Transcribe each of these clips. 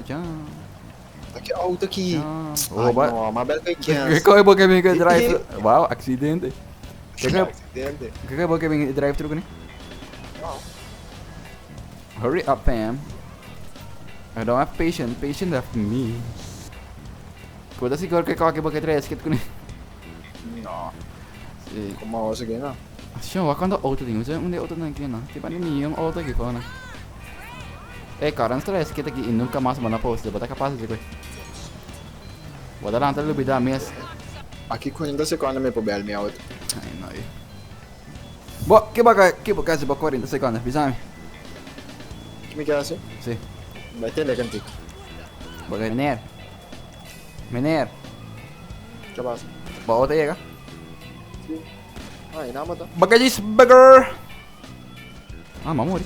Jump. Ta ki auto ki? Jump. Ay Oh, ba. no, ma bel koi kens. Kiko bo ke bin ke drive. Wow, accidente. Kiko Accidente. kiko bo ke bin drive thru kuni? No. Hurry up, fam. I don't have patience. Patience have me. Bo ta sigur ke koke bo ke trae skit kuni? No. Si. Como a oso no? Sho, wak cuánto auto tin. Usa un de auto nan aquí, no. Tipo ni mi un auto aquí fona. Eh, cara, nos trae skit aquí y nunca más van a post. Bo ta capaz de koy. Bo ta lanta lubida mes. Aki 40 seconden mi por bel mi auto. Ay, no. Eh. Bo, ke baka, ke baka si bo 40 seconden, bisami. Ki mi ke hasi? Si. Bai tende kantico. Bo ke meneer. Meneer. Ke pasa? Bo auto yega? Si. Ay, nada ta. Baka cheeseburger. Ah, m'a muri.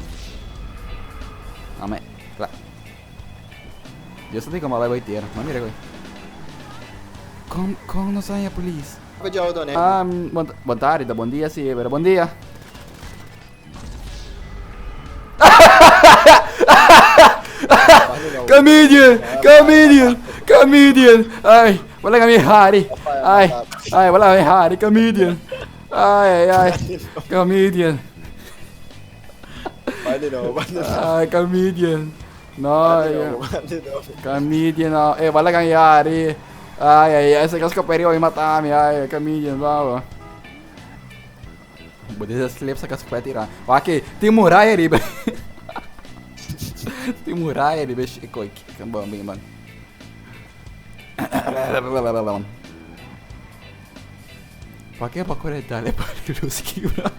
Ame, kla. Dios ta como bai bai tierra. Ma mira koi. Kon, kon nos haña polis? Ke dje auto ne? Ah, bon, bon tarde, ta bon dia si, pero bon dia. Comedian, comedian, comedian. Ay, wala kami hari. Ay, ay, wala kami hari, comedian. Ay, ay, ay, comedian. Vai de novo, vai de novo. Ay, comedian. No, Vai de ay, novo, vai de novo. comedian, no. Eh, wala kang yari. Ay, ay, ay, ese casco perio ay matami. Ay, comedian, vamos. Bo slip sa casco tira. Aqui, tem muralha ali, Tem muralha ali, bicho. Koi, bom, bem, bom. Pa que pa conectarle para luz quebra?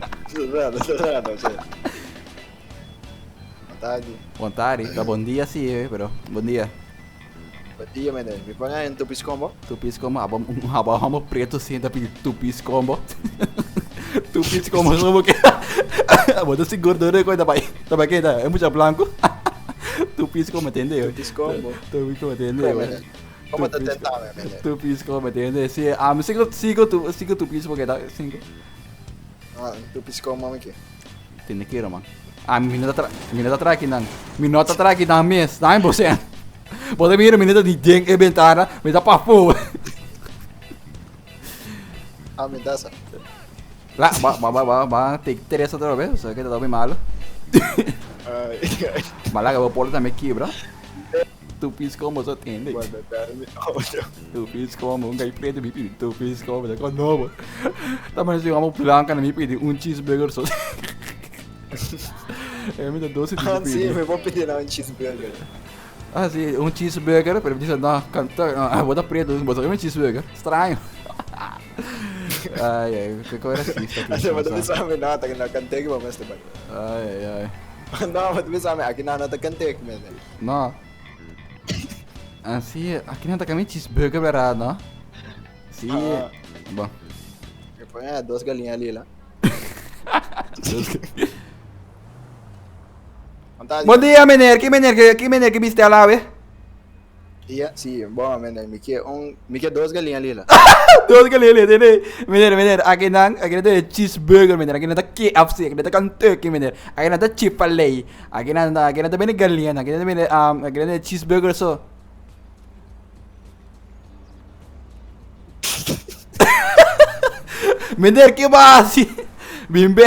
Raro, sí. Tarde. Bom tarde, tá bom dia sim, eh, pero bom dia. Bom dia, menino. Me põe aí no tupis combo. Tupis combo, abo, um abo, abo preto sim, tá pedindo tupis combo. Tupis combo, só porque. Bota esse gordura coisa pai. Tá pra quem tá? É muito branco. Tupis combo, entendeu? Tupis combo. Tupis combo, entendeu? Como tá tentando, menino? Tupis combo, entendeu? Sim, ah, mas sigo, sigo, tu, sigo tupis porque tá, sigo. Ah, tupis combo aqui. Tem que ir, mano. Ah, mi nota tra, mi nota tra aqui não. Mi nota tra aqui não mes, não você. Pode mira, mi nota di ding e ventana, mi tá pa fu. Ah, me dá essa. La, va, va, va, va, va, te interesa otra vez, o sea que te da muy malo. Ai, ai. Malaga, vos por también quiebra. Tu pis como se atiende. Vai beber mi auto. Tu pis como un gay preto mi pide tu pis como de con no. También si vamos blanca mi pide un cheeseburger so. Eh, mi da 12 Ah, sim, me vou pedir lá um cheeseburger. Ah, sí, un cheeseburger, pero dice, no, canta, ah, bota preto, bota un cheeseburger. Estranho. Ai, ai, que coisa racista aqui. Assim, mas tu sabe nada que não cantei que vamos ter. Ai, ai, ai. Não, mas tu sabe aqui não nada cantei que mesmo. No. Así, aqui não tá com cheeseburger, verdade, não? Sí. Ah. Bom. Me põe ah, duas galinhas ali lá. Vontade. Bom dia, meneer. Que meneer, que, que meneer que viste lá, ve? Dia, sim, bom, menino, me que um, me que duas galinhas ali lá. Dois galinhas, entendeu? Meneer, meneer, aqui não, aqui não tem cheeseburger, meneer. Aqui não tá KFC, aqui não tá Kentucky, meneer. Aqui não tá Chipotle. Aqui não, aqui não tá bem galinha, aqui não tá bem, um, aqui não tem cheeseburger só. Meneer, que base? Bimbe.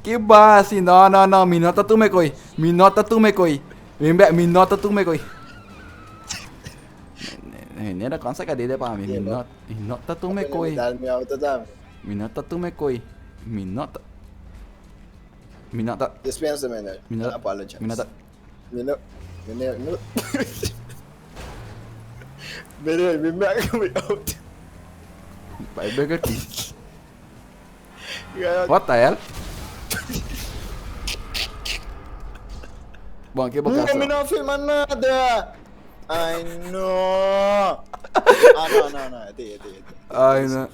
Que base? No, no, no, mi nota tu me coi. Mi nota tu me coi. Bimbe, mi nota tu me coi. Meneer, kan sa kadede pa mi. Mi nota, mi nota tu me coi. Dá mi auto tá. Mi nota tu me coi. Mi nota. Mi nota. Dispensa, menino. Mi nota. Apologize. Mi nota. Menino, menino, menino. Menino, me mega mi auto. Bij Burger King. What the hell? Bom, aqui eu vou Não, me não filma nada. Ai, não. Ah, não, não, não. É é é Ai, não.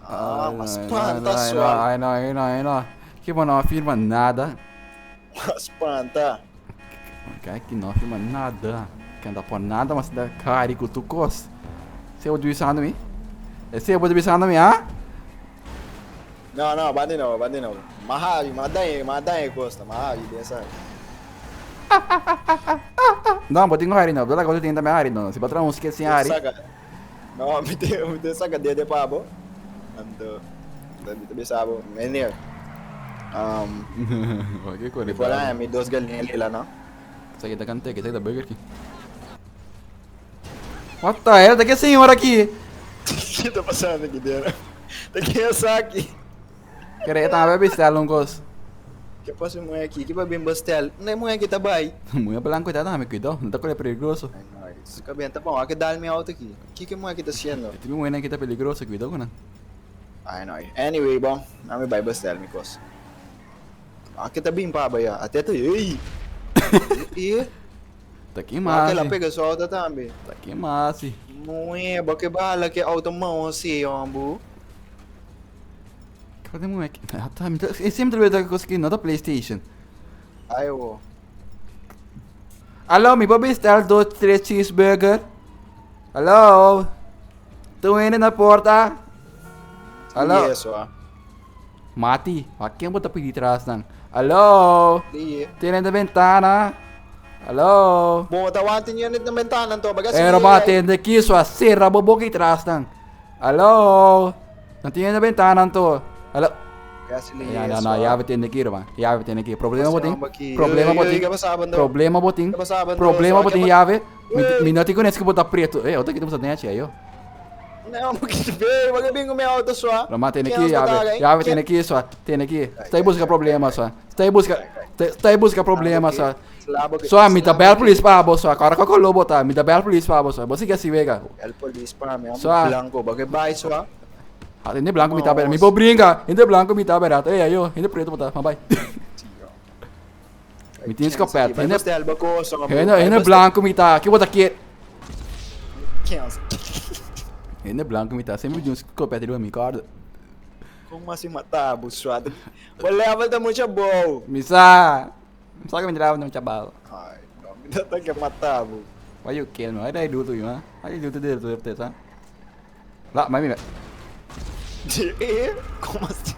Ah, Ai, mas não, espanta ai, só. não, ai, não, ai, não, ai, não. Que bom, não afirma nada. Espanta. Cara, que não afirma nada. Que não dá por nada, mas dá carico tu cos. Você ouviu isso, não? Você ouviu isso, não, ah? Não, não, vai de novo, vai de novo. Mahari, madaí, madaí, Costa, Mahari, dessa. No, bo tin ku hari no. Bo ta laga otro tin tambe hari no. Si bo traha un skit sin hari. No, mi tin mi tin saka dede pa bo. Anto mi ta bisa bo, meneer. Um, Wak e mi por haña mi dos galiña lila no. Esaki ta Kentucky, esaki ta Burger King. What the hell? Ta ke señor aki? Ki ta pasando aki dera? Ta ken esaki? Kere e tambe bestel un kos. Ke pasa e muhé aki? Ki pa bin bestel? Unda e muhé aki ta bai? Muhé blanco ta tambe, cuidao, no ta kore peligroso. Ay no, su kabia ta bon, a ke dal mi auto aki. Kiko e muhé aki ta haciendo? E tipo muhénan aki ta peligroso, cuidao ku nan. Ay no, anyway bon, ami bai bestel mi kos. A ke ta bin pa aba ya? Ate ta ey! E? Ta kima Wak el a si. pega su auto tambe. Ta kima si. Muhé, bo ke bala ke auto mão así, hombu. Kiko muhé ki? Ata, mi ta, e sempre ta beta kos ki no ta PlayStation. Ai wo. Alo, mi por bestel dos, tres cheeseburger? Alo? Tu hende na porta? Alo? Yeso, ah. Mati, a ken bo ta pidi tras nan? Alo? Tene na bentana? Alo? Bo ta wanta ni na bentana anto, baga Pero ba atende ki so a sera bo boka tras nan. Alo? No tiene na bentana anto. Alo? Ya, no, no, ya tende ki, ruman. Ya tende ki. Problema bo tin? Problema bo tin? Problema bo tin? Problema bo tin yave? Mi no tin kones ku bo ta preto. Eh, otro ki ta busa nechi ayo. Não, porque veio, mas eu vim com minha auto só. Roma tene ki, yabe. Yabe tene ki só. Tene ki. Sta busca problema só. Sta busca sta busca problema só. Só mi ta bel police pa bo só. Agora qual lobo tá? Mi ta bel police pa bo só. Você que se vega. Bel police pa mi, Só. blanco, porque vai só. Ah, hende blanco mi ta bera. Mi bo brinca. Hende blanco mi ta bera. Ei, ayo, hende preto bota. Ma bai. Mi tin escopeta. Hende, hende, hende blanco mi ta. Ki bota kier? Hende blanco mi ta. Sempre mi tin un escopeta riba mi corda. Como así matar, bu suave? Bo level ta mucho bom. Mi sa. Mi sa que mi level ta mucho bom. Ay, no, mi ta que matar, bu. Why you kill me? Why did I do to you, huh? Why did you do to this, huh? La, mami. Eh, como así?